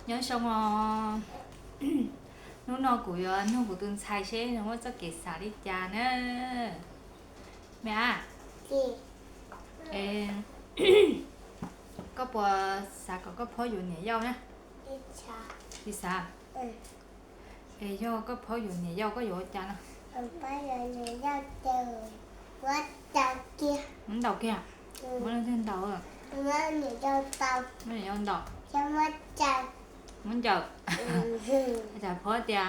Nyob zoo os, hnub no kuv yuav nug kuv tus ntxhais seb nws muaj txoj kev xav li cas na. Me a, es koj puas xav kom koj phob yuav niam yau na? Tsis xav. Es yog koj phob yuav niam yau koj yuav ua cas no? Muab ntaus kiag. Muab leej twg ntaus? Muab niam yau ntaus. Muab ncaws. Tsam phob tias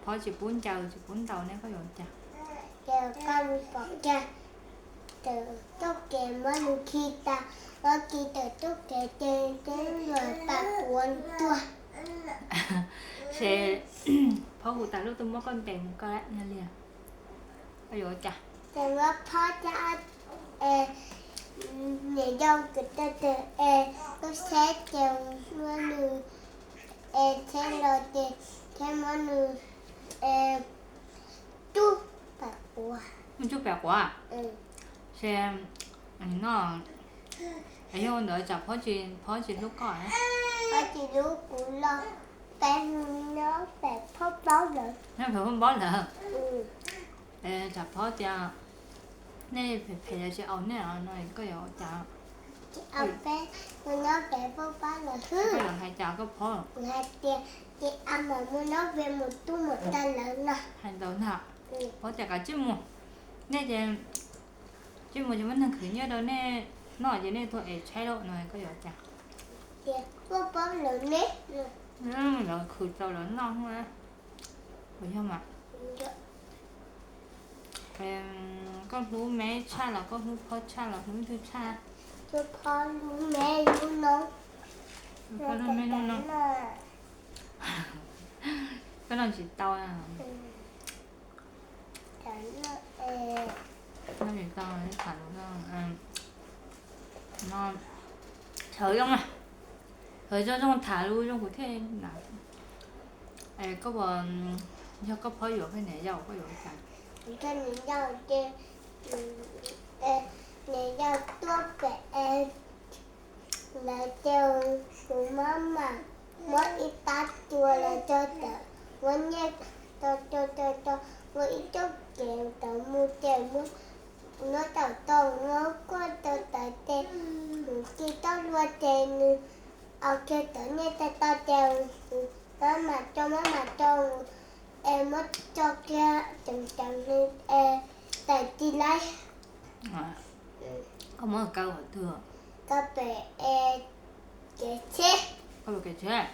phob tsis pub ncaws tsis pub ntaus ne koj yuav ua cas? Es phob hu tas lub tuaj muab koj ntes mus koj li. Koj yuav ua cas? Ces muab phob thiab niam yau kwv tij es lub tsheb ces muab nws es tsheb los ces thiab muab nws es cub pem quav. Muab cub pem quav? Ces no, es yog ua ntawd tsam phob tsis, phob tsis hlub koj? Phob tsis hlub kuv los peb mus nyob pem phob npaub lawm. Nyob pem phob npaub lawm. Tsam phob tias nej phem phem los tsis aus nej no koj yuav ua cas? Tsis aus, peb mus nyob pem phob npaub lawm xwb. Koj yuav hais cas koj phob? Hais tias ces a mam mus nyob pem mus tub mus tag lawm no. Hais ntawd ntag. Phob tias kav tsij mus, nej ces tsij mus ces muab neeg khwv nyiaj rau nej noj ces nej tuaj ev tsheb lawm no koj yuav cas? Tias phob paub lawm ne. Lawv khwv tau lawv noj. Puas yog mas? Koj hlub me tshaj los koj hlub phob tshaj los hlub ib tug tshaj? Hlub phob hlub me hlub noob. Hlub phob hlub me hlub noob. Koj noj tsis tau. Noj tsis tau, tham lus no. No, sawv zoo, sawv zoo zoo tham lus zoo kuv thiaj. Es koj puas, yog koj phob yuav peb niam yau koj yuav ua cas? Niam yau ces, niam yau tuaj pem es lawv ces kuv maj mam muab ib pab cua los rau tawm, muab nyiaj rau rau rau rau, muab ib txoj kev tawm mus ces muab tawm tau, muab kuaj rau tawm ces kuv tsis tau luag ces nws ua kiag tawm nyiaj tau tau ces kuv maj mam rau maj mam rau es muab tso kiag ceev ceev nws es tawm tsis laib. Koj muab kaw qhov twg? Kaw pem kev tsheb. Kaw pem kev tsheb?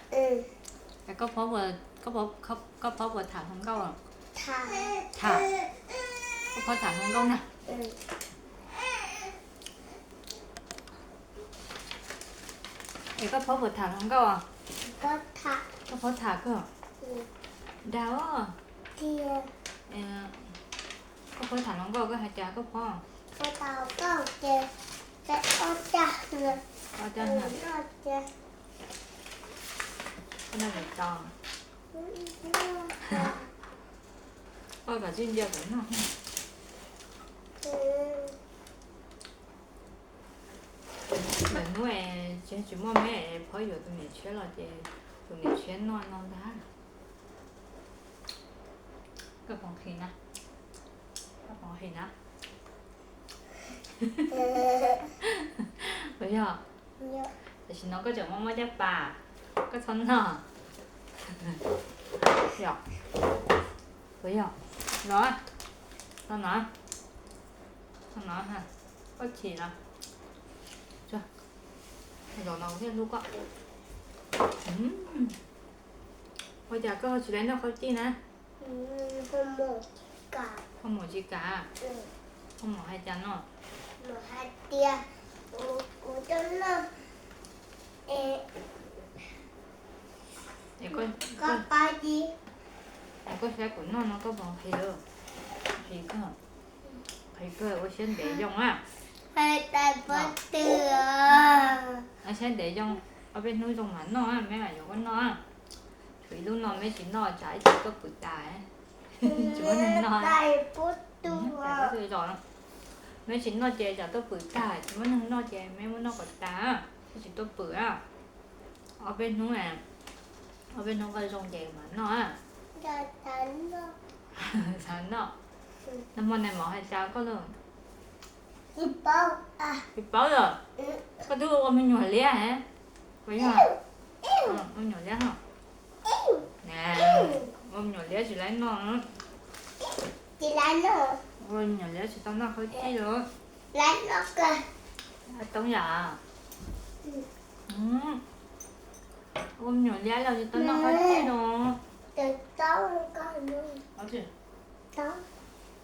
Es koj phob puas tham hluas nkauj? Tham. Koj phob tham hluas nkauj na? Es koj phob puas tham hluas nkauj? Koj phob tham koj? Dag os. Koj phob tham hluas nkauj koj hais cas koj phob? Ob cag. Ob cag. Koj noj tau? Koj kom tsis ntsia kom noj. Lawm hnub es tsis muaj me phob yuav tus niam tshiab los ces tus niam tshiab noj no ntag. Koj phob qhia na, koj phob qhia na. Puas yog? Tam sim no koj tseem muaj mob caj pas, koj txhob noj. Yog, puas yog? Los, los no, los no, koj chim los. Zaum no kuv thiaj hlub koj. Ua cas koj tsis tau noj qhaub cij na? Koj mus tsis kam? Koj mus hais cas no? Hais tias kuv coj noj. Koj pab ti. Koj saib kuv noj no koj puas qhia? Qhia kawg, qhia kawg ua siab ntev zoo a. Ua siab ntev zoo, ob peb hnub zoo mam noj, me mam yuav koj noj. Tshuav ib lub no me tsis noj tsam ib tsam tuaj pwm tas, tsis muaj neeg noj. Me tsis noj ces tsam tuaj pwm tag, tsis muaj neeg noj ces me muab noj kom tas, thiaj tsis tuaj pwm. Ob peb hnub Ob peb hnub koj zoo ces mam noj. Xav noj. Nag hmo nais maum hais cas koj lawm? Tsis paub lawm. Koj twb ua me nyuam liab heev. Puas yog? Ua me nyuam liab. Ua me nyuam liab tsis laib noj. Ua me nyuam liab tsis tau noj khaub cij los? Toob yam. Ua me nyuam liab los tsis tau noj khaub cij los?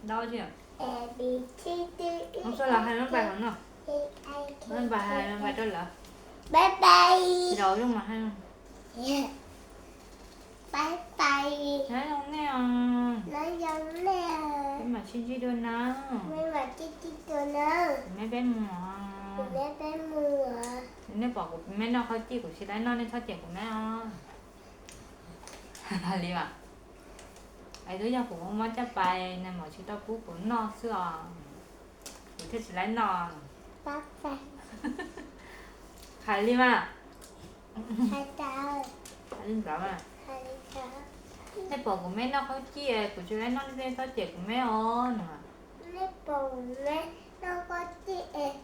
Ntau tsi. Mus xwb los hais lub npai hauv no. Lub npai hais npai rau lawv. Pais pais. Zoo mas hais. Pais pais. Nyob zoo nej os. Nyob zoo nej. Peb mam sib ntsib dua na. Peb mam sib ntsib dua na. Kuv me peb mus. Kuv me peb mus. Nej pom kuv me noj khaub cij kuv tsis laib noj nej txhob cem kuv me os. Hais li mas. Es twb yog kuv muab mob caj pas nais maum tsis tau pub kuv noj xwb os. Kuv thiaj tsis laib noj. Hais li mas. Hais li ntawd. Nej pom kuv me noj khaub cij kuv tsis laib noj nej txhob cem kuv me os no. Nej pom kuv me noj khaub cij es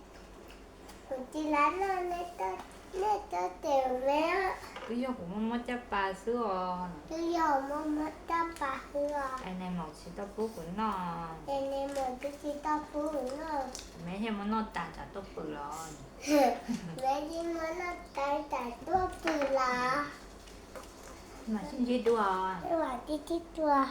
kuv tsis laib noj nej txhob cem kuv me. Twb yog kuv muab mob caj pas xwb os. Twb yog muab mob caj pas xwb os. Es nais maum tsis tau pub kuv noj. Es nais maum twb tsis tau pub kuv noj. Kuv me thiaj muab noj tas tsam tuaj pw los. Kuv me thiaj muab noj tas tsam tuaj pw los. Mam sib ntsib dua. Mam sib ntsib dua.